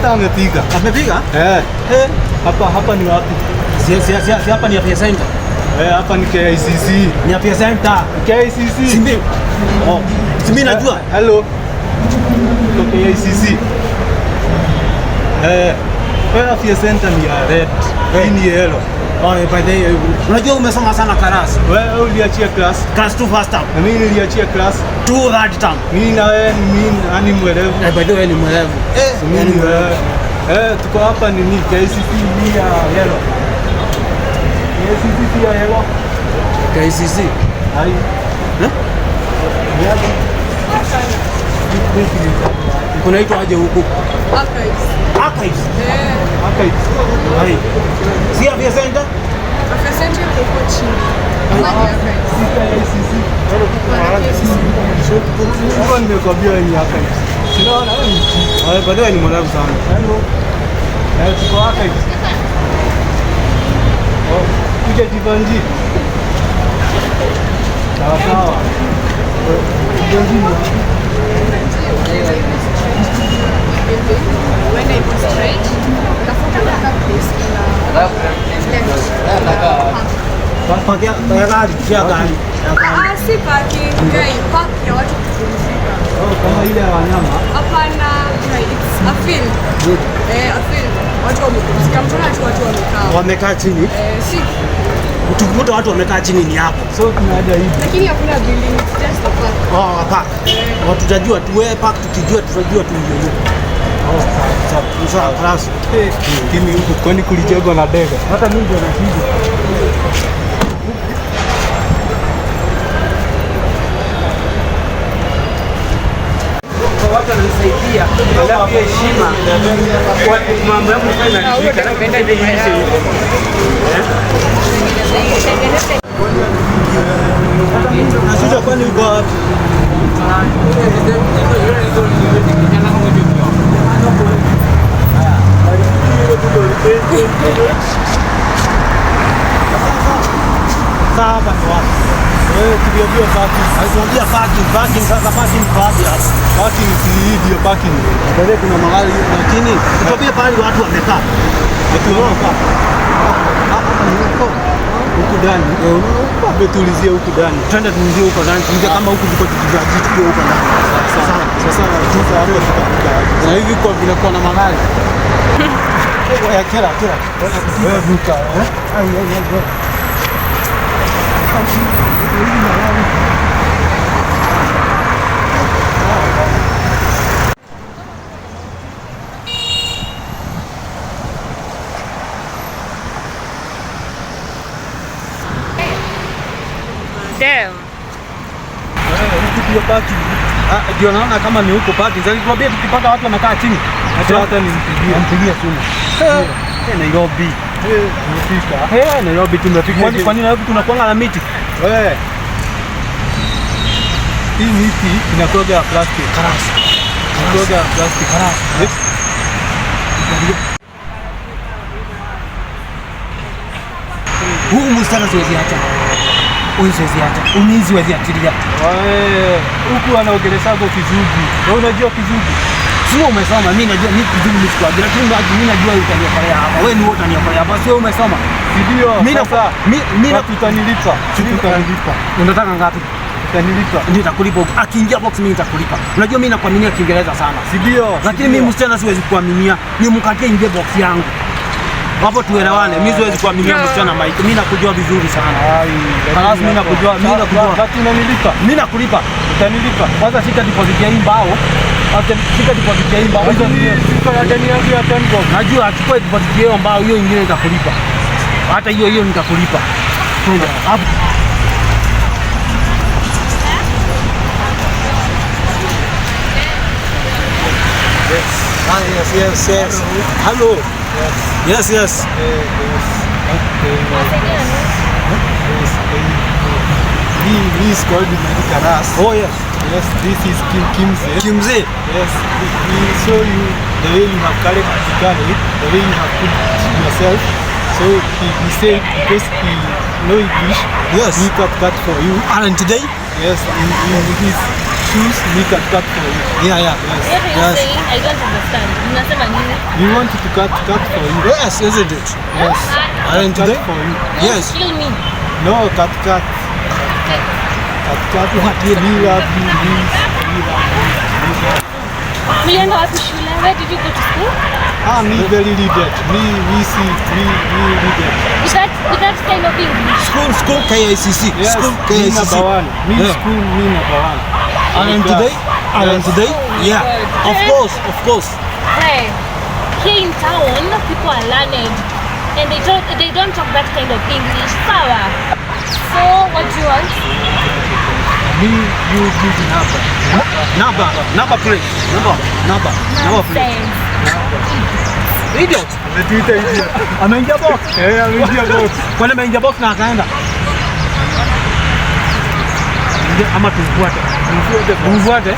Hata amepiga. Amepiga? Eh. Eh. Hapa ni wapi? Si hapa ni Afya Center. Eh, hapa ni KICC. Ni Afya Center. KICC. Si mimi. Oh. Si mimi najua. Hello. Tuko KICC. Eh, Afya Center ni ya red. Hii ni yellow. Oh, by the way, unajua umesoma sana class. Wewe uliachia class. Class 2 first term. Na mimi niliachia class. 2 third term. Mimi na wewe mimi nani mwerevu? Eh, by the way ni mwerevu. Eh, mimi ni wewe. Eh, tuko hapa nini? KICC ni ya yellow. KICC ya yellow. KICC. Hai. Eh? Ni hapa. Kunaitwa aje huku? Archives. Archives. Eh, Archives. Hai. Si Afya Center? Afya Center iko huko chini. Hapa ni archives. Si KICC. Hapana, KICC. Huko nimekwambia ni archives. Sinaona wewe ni mjinga. Eh, by the way ni mwerevu sana. Hello. Eh, tuko archives. Oh, kuja Jivanji. Sawa sawa. Jivanji ni wapi? When I go straight, utafuta mpaka place ina left. Park. Park ya gari, ya gari. Ya gari. Ah, si parking, guy, park ya watu kupumzika. Oh, kama ile ya wanyama. Hapana, guy, it's a field. Eh, a field. Watu wamepumzika, mtaona tu watu wamekaa. Wamekaa chini. Eh, si Tukikuta watu wamekaa chini ni hapo. So tunaja hivi. lakini hakuna building, it's just a park. Oh, park. Watu tutajua tu wewe park tukijua tutajua tu hiyo hiyo. Oh, sawa. Sawa, class. Eh, Lakini huku kwani kulijengwa na ndege? Hata mimi ndio nashinda. Kwa watu wananisaidia, alafu hiyo heshima kwa mambo yangu nilikuwa inaharibika, napenda ile iishe hivyo. Nashinda kwani uko wapi? Sasa hapa ni wapi? Eh, tuliambiwa parking. Alituambia parking, parking sasa parking kwa wapi hapa? Parking si hii ndio parking. Mbele kuna magari lakini tuambie pahali watu wamekaa. Watu wamekaa. Hapa ni huko. Huku ndani. Eh, unaona huko? Tuulizie huku ndani. Twende tuingie huko ndani, tuingie kama huku tuko tukijaji tukiwa huko ndani. Sasa sasa hapo tutafika aje? Na hivi kwa vile kuna magari. Ya kila kila. Wewe vuka. Eh? Ai ai ai. Damn. Huku ndio parking. Ah, ndio naona kama ni huko parking. Sasa tuambie tukipata watu wamekaa chini. Hata nimpigie. Mpigie simu. Eh, Nairobi. Eh, tumefika. Eh, Nairobi tumefika. Kwani Nairobi kuna kuanga na miti? Wewe. Hii miti inakuwa ya plastic. Inakuwa ya plastic. Yes. Huu msichana siwezi acha. Huyu siwezi acha. Huyu siwezi achilia. Wewe, huku anaongeleshago Kizungu. Wewe unajua Kizungu? Sio umesoma, mimi najua mimi Kizungu mimi sikuambia, lakini mimi najua utaniokolea hapa. Wewe ni wewe utaniokolea hapa. Sio umesoma. Si ndio? Mimi na Sasa mimi na utanilipa. Utanilipa. Unataka ngapi? Utanilipa. Ndio nitakulipa. Akiingia box mimi nitakulipa. Unajua mimi nakuaminia Kiingereza sana. Si ndio? Lakini mimi msichana siwezi kuaminia. Nimkatie ingie box yangu. Hapo tuelewane. Mimi siwezi kuaminia msichana Mike. Mimi nakujua vizuri sana. Khalas, mimi nakujua, mimi nakujua. Basi unanilipa. Mimi nakulipa. Utanilipa. Kwanza shika deposit ya hii mbao. Acha shika deposit ya hii mbao. Hizo siko ya deni yangu ya 10 bob. Najua achukue deposit hiyo mbao, hiyo ingine nitakulipa. Hata hiyo hiyo nitakulipa. Twende. Hapo. Yes, yes, yes. Hello. Yes, yes. He is called Medica Ras. Oh, yes. Yes, this is Kim Kimse. Kimzee. Yes, we show you the way you have carried physically, the way you have put yourself. So he said because he know English, Yes. he got that for you. And today? Yes, in his Shoes, me cut cut for you. Yeah. Yes. What are you Yes. saying? I don't understand. Mnasema nini? We want to cut cut for you. Yes, isn't it? Yes. And Cut today? for you. You Yes. Kill me. No, cut cut. Cut cut. We love you. We love you. We love you. Mlienda wapi shule? Where did you go to school? Ah, me very leader. Me, we see, me leader. With that kind of English. School KICC. Yes, School me KICC. number one. Me Yeah. school, me number one. And today? And Yes. today? Yeah. God. Of course, of course. Hey, here in town, people are learned, and they don't talk that kind of English. Sawa. So what do you want? Me, you give number. Number, number plate. Number, number, number plate. Nonsense. Idiot. Ametuita idiot. Ameingia box. Eh, ameingia box. Kwani ameingia box na akaenda. Ingia ama tumfuate. Mfuate. Tumfuate.